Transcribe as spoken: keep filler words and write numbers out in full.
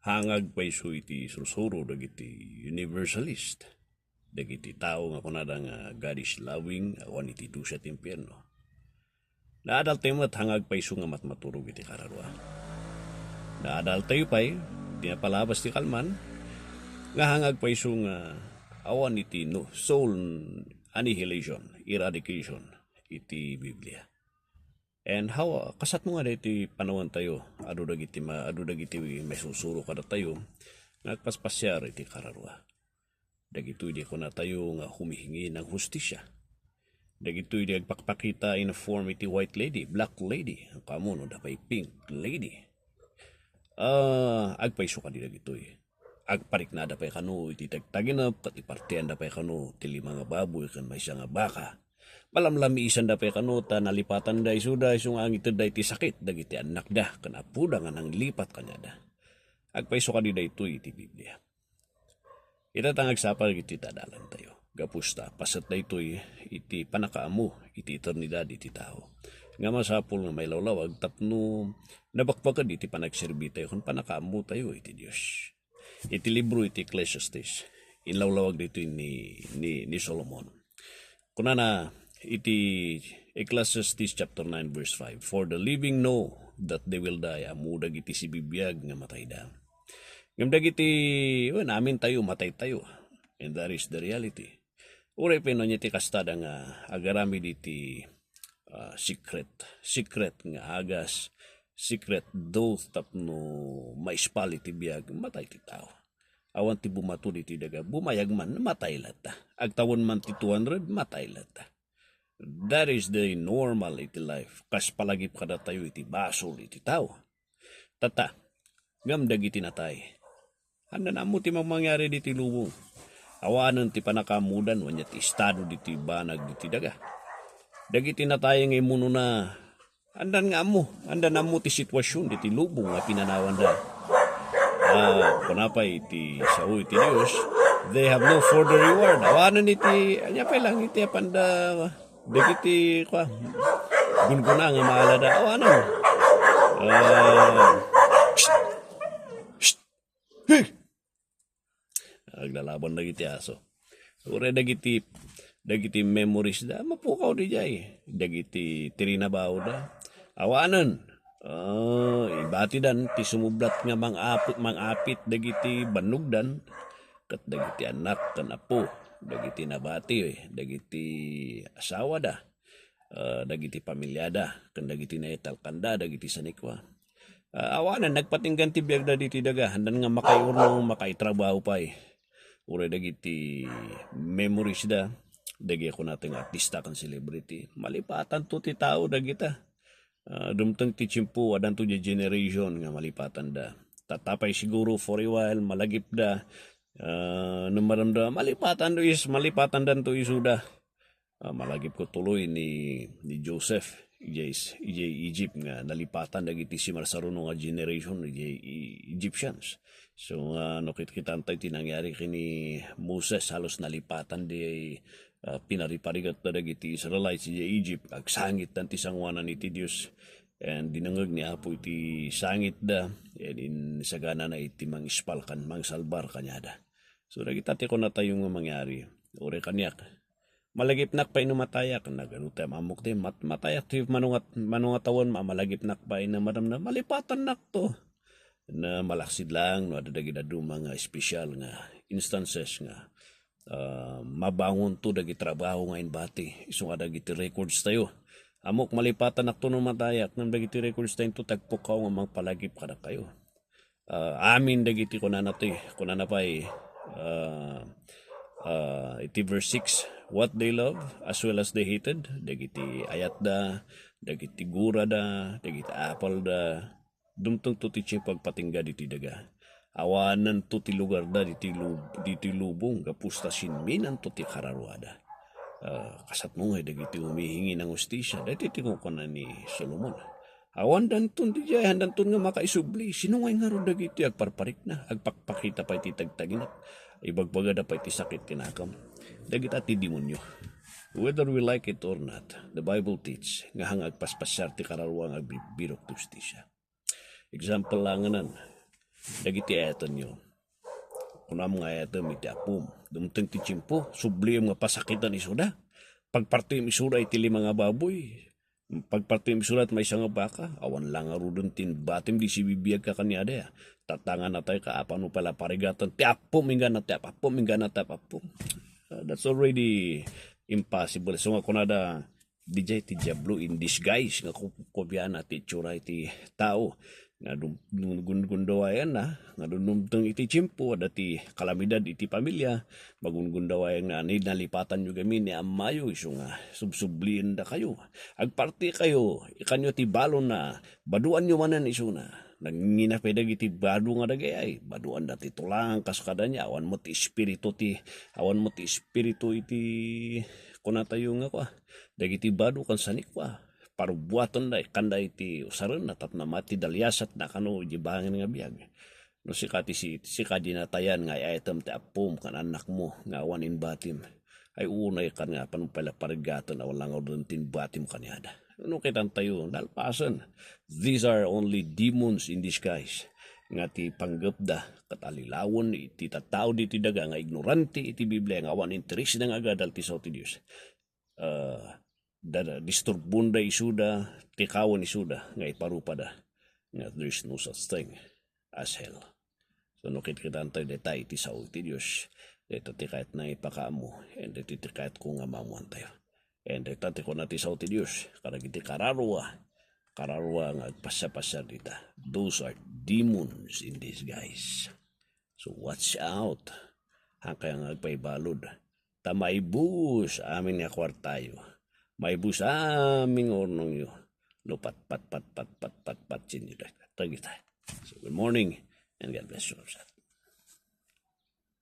Hangag pay isu iti sursuro dagiti universalist, dagiti tao nga kunada nga God is loving, awan iti dusa ti impierno. Naadaltayo met hangag pay isu nga matmaturog iti kararua. Naadaltayo pay, iti napalabas ti kalman, nga hangag pay isu nga awan iti no, soul annihilation, eradication, iti Biblia. And how, kasatmo nga daytoy panawantayo, adu dagiti ma-, adu dagiti maisusuro kadatayo nga agpaspasiar iti kararua. Dagitoy di kunatayo nga humihingi ng hustisya. Dagitoy di agpakpakita in form iti white lady, black lady, kamo no da pay pink lady. Ah, agpayso kadi dagitoy. Agpariknada pay kano iti tagtaginep, ket ipartianda pay kano ti lima nga baboy ken maysa nga baka. Malamlamiisanda pay kano ta nalipatanda isuda isu nga angitedda iti sakit dagiti annakda ken apoda nga nanglipat kaniada. Agpayso kadi daytoy iti Biblia. Ita ta nga agsapa dagiti tadalantayo. Gapu ta, paset daytoy iti pannakaammo iti eternidad iti tao. Nga masapul nga mailawlawag tapno nabakbaked iti panagserbitayo ken pannakaammotayo iti Dios. Iti libro iti Ecclesiastes, inlawlawag daytoy ni, ni, ni Solomon. Kunana iti Ecclesiastes chapter nine verse five, "For the living know that they will die." Ammo dagiti sibibiag nga matayda. Ngem dagiti, wen, amintayo, mataytayo. And that is the reality. Uray pay no ania ti kastada nga agaramid iti, ah, secret. Secret nga agas, secret oath tapno maispal iti biag, matay ti tao. Awan ti bumatud iti daga, bumayag man, matay latta. Agtawen man ti two hundred, matay latta. That is the normal iti life. Kas palagip kadatayo iti basol iti tao. Tatta, ngem dagiti natay, anda ammo ti mamangyari diti lubong. Awanen ti pannakaammodan wenno ti estado diti banag diti daga. Dagiti natay nga immunona, anda nga ammo, anda ammo ti sitwasyon diti lubong nga pinanawanda. Ah, kunapay iti sao iti Dios, they have no further reward. Awanen iti, ania pay lang iti apanda dagiti, kua, gungguna nga maalada. Awanen. Ah, psst. Psst. Hey! Aglalaban dagiti aso. Uray dagiti, dagiti memories da, mapukaw di jay. Dagiti tirinabao da. Awanen. Ah, ibatidan ti sumublat nga mangapit, mangapit dagiti bannogdan. Ket dagiti annak ken apo, dagiti nabati, dagiti asawada, ah, dagiti pamiliada, ken dagiti naitalkanda, dagiti sanikua. Ah, awanen, nagpatinggan ti biagda diti daga, handan nga makaiurnong, makaitrabaho pay. Uray dagiti memories da, dagiti kunata nga artista ken celebrity, malipatanto ti tao dagita. Ah, dumteng ti tiempo, addanto diay generation nga malipatanda. Tatta pay siguro for a while, malagipda. Ah, no madamdama, malipatanto is, malipatandanto isuda. Ah, malagipko tuloy ni, ni Joseph, idiay, idiay Egypt nga nalipatan dagiti simarsaruno nga generation, idiay E-, Egyptians. So, nga no kitkitanta iti nangyari ken ni Moses, halos nalipatan di, ah, pinariparigatda dagiti Israelites idiay Egypt, agsangitdan ti sangoanan iti Dios. And dinengngeg ni Apo iti sangitda, and insaganana iti mangispal kan, mangsalbar kaniada. So, dagita ti kunatayo nga mangyari. Uray kaniak, malagipnak pay no matayak, nagano ti ammok ti mat-, matayak ti manungat-, manungatawen, ma-, malagipnak pay no madamdama, malipatannak to. Na malaksid lang no adda dagiti dadduma nga espesyal nga instances nga, ah, mabangonto dagiti trabaho nga imbati, isu nga dagiti records tayo. Ammok malipatannak to no matayak, ngem dagiti records tayo to tagpukaw nga mangpalagip kadakayo. Ah, amin dagiti kunana ti, kunana pay, ah, ah, iti verse six, "What they love as well as they hated," dagiti ayatda, dagiti gurada, dagiti apalda, dumtengto ti tiempo agpatingga diti daga. Awananto ti lugarda diti lub-, diti lubong, gapu ta sinminanto ti kararuada. Ah, kasatmo nga dagiti umihingi ng hustisya, dagiti ti kunkuana ni Solomon. Awan danton ti jay, handanton nga makaisubli. Sino ngay ngarud dagiti agparparikna, agpakpakita pay ti tagtaginak, ibagbagada pay ti sakit ti nakam? Dagita ti demonio. Whether we like it or not, the Bible teach nga hang agpaspasiar ti kararua nga agbibirok ti hustisya. Example langanan, dagiti ayatenyo. Kunam nga ayatem iti Apom. Dumteng ti tiempo, subliem nga pasakiten isuda. Pagpartim isuda iti lima nga baboy. Pagpartim isuda ti maysa nga baka. Awan la ngaruden ti inbatim idi sibibiagka kaniada. Tatangan natay ka, apano pala parigaten ti Apom, inggana ti Apom, inggana ti Apom. Uh, that's already impossible. So nga kunada, diay ti Diablo in disguise nga kukubiana ti itsura iti tao. Nga dum-, dum-, gungundawayanna, nga dumdumteng iti tiempo, adda ti kalamidad iti pamilia, magungundawayan nga ni nalipatanyo gamin ni ammayo, isu nga subsubliendakayo. Agpartikayo, ikanyo ti balonna, baduanyo manen isuna. Nangina pay dagiti badu nga dagayay, baduanda ti tulang kas kadanya, awan met ti espiritu ti, awan met ti espiritu iti, kunatayo nga kua, dagiti badu ken sanikua, parubuatenda, ikkanda iti usarenna tapno mati daliasatna kano iti bangin nga biag. No sika ti si-, sika dinatayan nga ay-ayatem ti Apom ken annakmo nga awan inbatim, ay unay kan nga apano pala parigaten awan la ngaruden ti inbatim kaniada. No kitantayo, nalpasen. These are only demons in disguise. Nga ti panggepda, ket alilawen iti tattao ditoy daga nga ignorante iti Biblia nga awan interesda nga agadal ti sao ti Dios. Ah, da-, disturbonda isuda, tikawen isuda, nga iparupada. Nga there's no such thing as hell. So, no kitkitantayo dayta iti sao ti Dios, dayta ti kayatna nga ipakaammo, and dayta ti kayatko nga maamuantayo. And dayta ti kuna ti sao ti Dios, kadagiti kararua, kararua nga agpasiapasiar dita. Those are demons in disguise. So, watch out. Hankaya nga agpaibalud. Ta maibus amin nga kuartayo. Maibus amin nga urnongyo. No pat, pat, pat, pat, pat, pat, pat, sinyo dagita. So, good morning and God bless you.